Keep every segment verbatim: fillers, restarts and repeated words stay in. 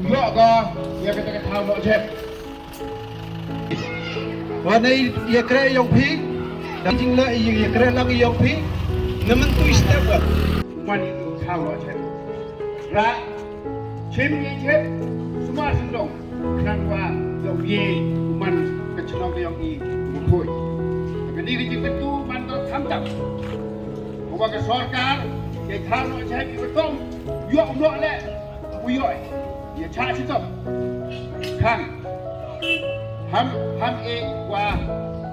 Ïoh ka, ïa kata ka thaw noh jhep. Wan ïa kreh ïong phi, dang jing la ïa kreh lang ïong phi, na man tu step wan. Wan ïa thaw noh jhep. Ra, chim ïa jhep, sumar sendong. Nang wa, ïong ïa, man ka chnong ïong i, mukhui. Ka ni ka jingkyntu, man ka tham tam. Wa ka sorkar, ïa thaw noh jhep, ïa ka tong, ïoh noh leh. U ïoh ïa cha chitom. Khang. Ham, ham e wa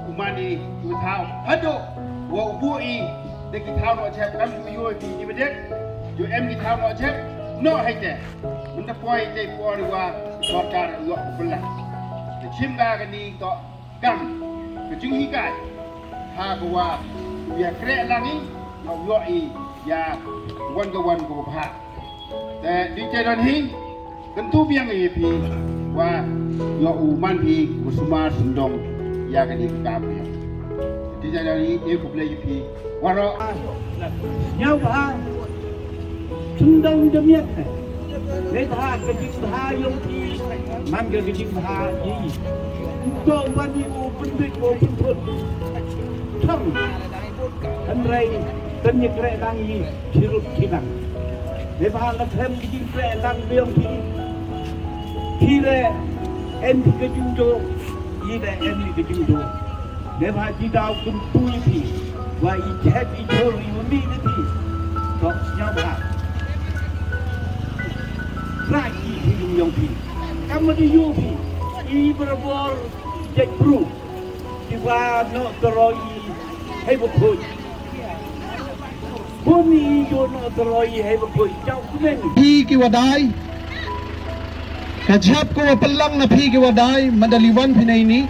u mani u thaw. Haduh wa u bu i de ki thaw noh jhep kam ju ïoh ki ni medet. Ju em ki thaw noh jhep. Noh hai te. Mynta poi te poi wa sorkar ïoh u pela. Te chim ka ka ni to. Kam ka jinghikai ha ka wa u ïa kreh lang i, nga u ïoh i ïa wan ka wan ka bha. Te di te don hi, kyntu biang i phi wa ïoh u man phi u sumar sendong ïa ka ding ka kam ïa. Di te don hi, e khublei i phi. Waroh. Sñiawbha. Sngewdon da miat ne. Neibhah ka jingbha yong phi man ka jingbha yi. Uto ban yi u pynbit u pynput. Thang. Hynrei kan yi kreh lang yi khirut khidang. Neibhah la khlem ka jingkreh lang yong phi. Phi re em phi ka jingjo. Yi re em phi ka jingjo. Neibhah ki daw kyntu ïa phi wa i jhep i jhur i uni na phi. To sñiawbha. Trai ki phi yung yong phi. Kam ma di yu phi. I barabor jait bru. Ki wa no toro i hei ba khuid. Bun i yu no toro i hei ba khuid. Jaw kumen. Phi ki wa dai. Ka jhep ka wa pynlang na phi ki wa dai, mynda li wan phi na ini,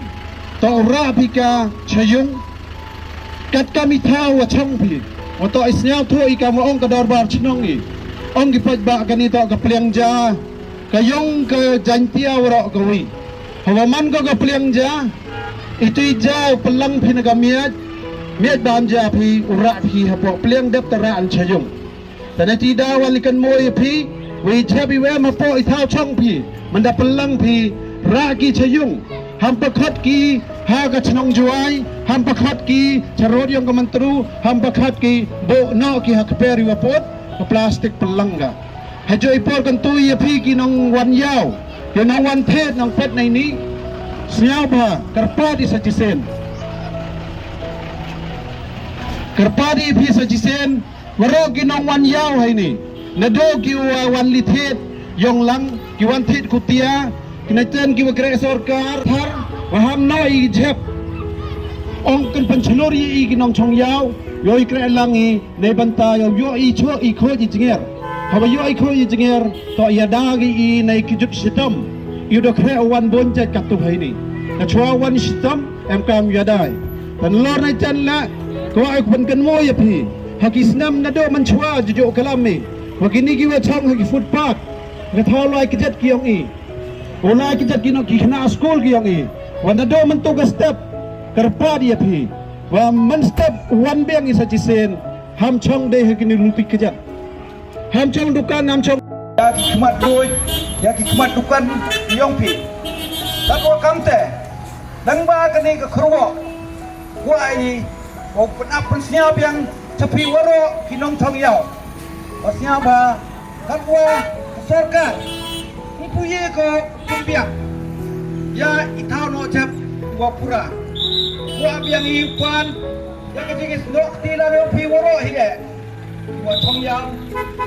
to u rah phi ka cha yung, kat kam i thaw wa chong phi, wa to i sñiawthuh i kam wa ong ka dorbar chnong i, ong ki paidbah kani to ka pliang ja, ka yong ka Jaintia waroh kawi. Hawa man ko ka pliang ja, itu i ja u pynlang phi na ka miaj, miaj bam ja phi, u rah phi hapoh pliang dep ta rah an cha yung. Tane ti da wan li kan mo i phi, wi jhep i wem hapoh i thaw chong phi, mynda pynlang phi, rah ki cha yung, ham pakhot ki, ha ka chnong Jowai, ham pakhot ki, cha rod yong ka Myntdu, ham pakhot ki, bo no ki ha kper i wapot, ka plastik pynlang ka. Ha jo i por kan tu i phi ki nong wan yaw, ki nong wan thet nong pet na ini, sñiawbha, kyrpad i sa chisien. Kyrpad i phi sa chisien, Waroh ki nong wan yaw ha ini. Naduh ki wa wan li thied yong lang, ki wan thied kutia, ki na ten ki wa kreh sorkar, thar, wa ham no i jhep. Ong kan pynchlur i i ki nong chong yaw, yo i kreh lang i, nei banta yo yo i chuh i khuid i jnger. Hawa yo i khuid i jnger, to ya da gi i nei ki jut shitom. I do kreh wan bon jait katu ha ini. Ka chwa wan shitom, em kam ya dai. Tan lor nei ten la, ko ai ku ban kan mo ya phi. Ha ki snem naduh mynchwa ju ju kalam i. Wa kini ki wa chong ha ki footpath. Nga thaw lai ki jat ki yong i. U lai ki jat ki nong ki khana skul ki yong i. Wa naduh myntu ka step. Kyrpad ya phi. Wa man step wan biang i sa chisien. Ham chong dei ha kini luti ki jat. Ham chong dukan, ham chong. Ya ki khmat duit, ya ki khmat dukan yong phi. Tat wa kam te. Dang ba kani ka khrwa. Wa i, wa pynap pynsñiaw biang, cha phi waroh, ki nongchong yaw. Wa sñiawbha, katwa, ka sorkar. Ym pu ye ko, pynbiang. Ya, i thaw noh jhep, wa pura. Wa biang i pan, ya ka jingis noh ti la phi waroh hi de. Wa chong ïam,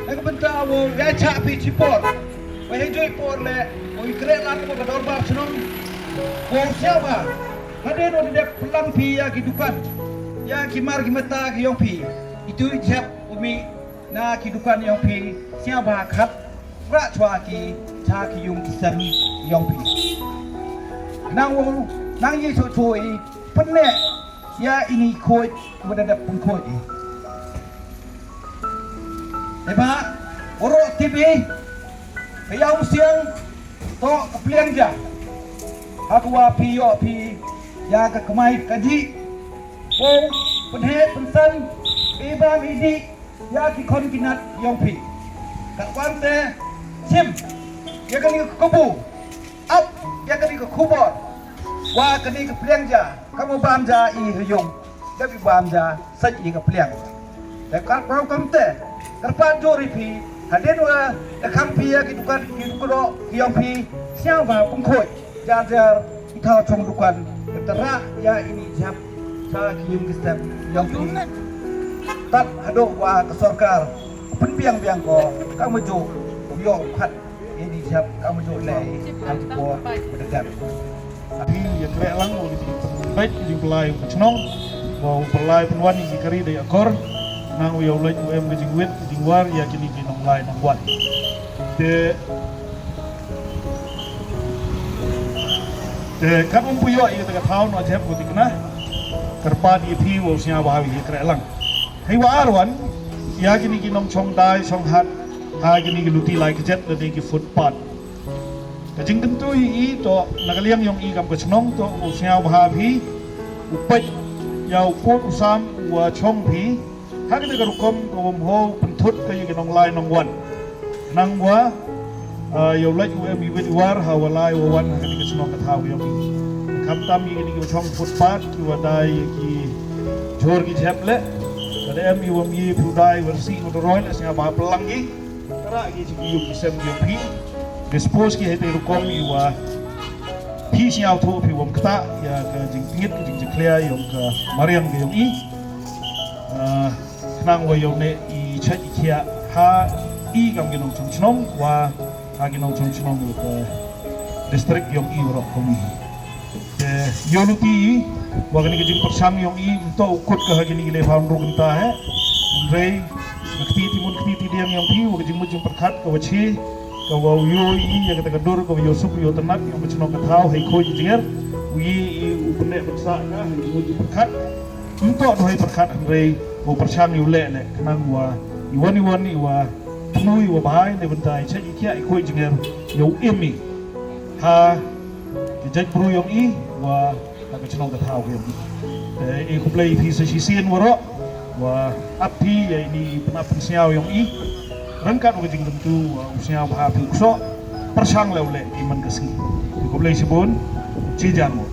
na ka bynta wow ïa chah phi chi por. Wa hei joi por le, wa i kre lang wa ka dorbar chnong. Wa u siaw ba, hadien wa dep pynlang phi ïa ki dukan, ïa ki mar ki mata ki yong phi. Itu i jep u mi na ki dukan yong phi, siaw ba khat, ra chwa ki, cha ki yung ki sem yong phi. Nang wa, nang ye so choi, pynne, ïa ini khoi, wa da dep pynkhoi. Eba, oro tibi, ka ïaw siang, to ka pliang ja. Ha ka wa phi ïoh phi, ïa ka kmai ka ji. Wow, pynhe pynsan, ibam idi, ïa ki khon ki nat yong phi. Ka wan te, sim, ïa kani ka kabu, ap, ïa kani ka khubor. Wa kani ka pliang ja, ka mo bam ja i ha yung. Dep i bam ja, sait i ka pliang. Te kar pau kam te, kar pa jori phi, hadien wa, da kham phi ïa ki dukan, ki dukan ro, ki yong phi, siang ba pung khoi, jar jar, i thaw chong dukan, ka tara ïa ini jap, sa ki yung ki step, yong phi. Tat hado wa ka sorkar, pun biang biang ko, ka mo jo, yo khat. Ini jap ka mo jo le, ha ki por, ka dang. Phi ïa kre lang, wa ki jing pynbeit, ki jing pynlai, ka chnong, wa u pynlai pynwan, ïa ki kari da ïa kor, nang wa ïa u leit u em ka jing wit, ka jing war, ïa kini ki nong lai nong wan. Te, te, kat um pu ïoh, ïa ka thaw, no jep, wa ti kena, kyrpad ïa phi, wa u sñiaw bha ïa kre lang. Hei wa ar wan, ïa kini ki nong chong dai, chong hat, ha kini ki luti lai kjat, da kini ki footpath. Ka jingkyntu i to, na ka liang yong i kam ka chnong to, u sñiaw bha phi, u peit, ïa u pud u sam, u wa chong phi, ha kata ka rukom, ka wam ho, pynthut ka ïa ki nong lai nong wan. Nang wa, ah, ïa u leit u em i wit i war, ha wa lai wa wan, ha kata ka chnong ka thaw yong i. Kam tam i kini ki chong footpath, ki wa dai ki jhur ki jhep le. Kada em i wam i phi u dai, wa rsi, wa roi le, sñiaw bha pynlang i. Tara ki jingïum ki sem ki phi. Dispose ki hei te rukom i wa phi sñiaw thu phi wam kta ïa ka jingtngit ka jingjakhlia ïong ka mariang ka yong i. Ah, khnang wa ïong ne i chait i khiah ha i kam ki nongchong chnong wa ha ki nongchong chnong ïong ka district yong i wa rok kong i. Te ïoh luti i, wa kani ka jingpyrshang yong i, mynta u kut ka ha kini ki le phaw hynriew kynta he. Hynrei, ka kti ti mun kti ti diang yong phi, wa ka jingmut jingpyrkhat, ka wa chi, ka wa u ïoh i, ïa kata ka dur, ka wa ïoh suk, ïoh tynat, yong ka chnong ka thaw, hei khoi jingjinger, u i, i, u pynneh pynsah ka, hei jingmut jingpyrkhat. Mynta du hei pyrkhat hynrei, wa u pyrshang ïoh leh leh, khnang wa, i wan i wan i wa, thmu i wa bha i, ne bynta i chait i khiah i khoi jingjinger, ïa u im i. Ha, ka jaitbru yong i, wa, ha ka chnong ka thaw yong i. Te, i khublei phi sa shisien waroh, wa ap phi ïa ini pynap pynsñiaw yong i. Ryngkat wa ka jingkyntu, wa u sñiaw bha phi u ksoh, pyrshang leh u leh i man ka sngi. I khublei shibun, chi jan mo.